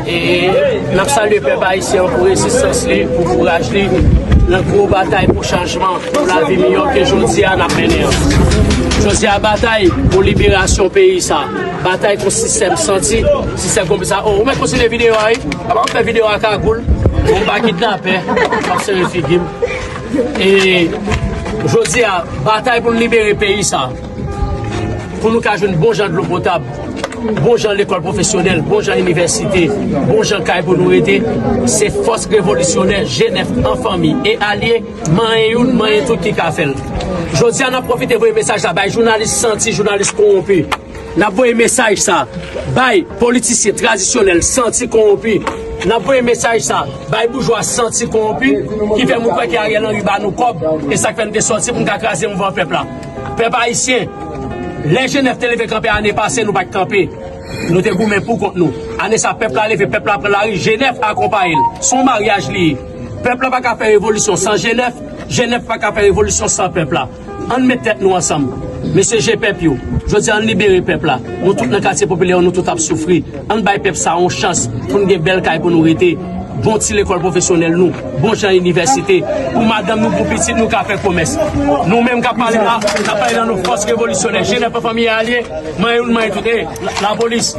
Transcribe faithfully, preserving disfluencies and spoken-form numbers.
E n ap salye pèp ayisyen an pou rezistans li, pou kouraj li nan gwo batay pou chanjman, pou lavi miyò ke jodi a n ap mennen an. Jodi a, batay pou liberasyon peyi sa, batay kont sistèm santi, sistèm konplis sa. Oh, ou mèt kontinye videyo a, wi. Apa w fè videyo a kagoul? Ou pa kidnapè, w ap sere figi m. E jodi a, batay pou n libere peyi sa, pou nou ka jwenn bon jan dlo potab, bon jan lekòl pwofesyonèl, bon jan inivèsite, bon jan kay pou nou rete, se fòs revolisyonè G nèf an fanmi e alye, manyen youn, manyen tout ki ka fè l. Jodi a, n ap pwofite voye mesaj la bay jounalis santi, jounalis kowonpi. N ap voye mesaj sa bay politisyen tradisyonèl santi kowonpi. N ap voye mesaj sa bay boujwa santi kowonpi ki fè moun kwè ke Ariel Henry ba nou kòb, e sa k fè n te sòti pou n ka kraze mouvman pèp la. Pèp ayisyen, lè G nèf te leve kanpe ane pase, nou pa t kanpe. Nou te goumen pou kont nou. Ane sa, pèp la leve, pèp la pran lari, G nèf akonpaye l. Se yon maryaj li ye. Pèp la pa ka fè revolisyon san G nèf, G nèf pa ka fè revolisyon san pèp la. Ann met tèt nou ansanm. Mesye G pèp yo, jodi a, ann libere pèp la. Nou tout nan katye popilè yo, nou tout ap soufri. Ann bay pèp sa yon chans pou n gen bèl kay pou nou rete, bon ti lekòl pwofesyonèl nou, bon jan inivèsite. Pou madanm nou, pou pitit nou ka fè komès. Nou menm k ap pale la, n ap pale nan non fòs revolisyonè G nèf an fanmi e alye, manyen youn, manyen tout. E, la, lapolis.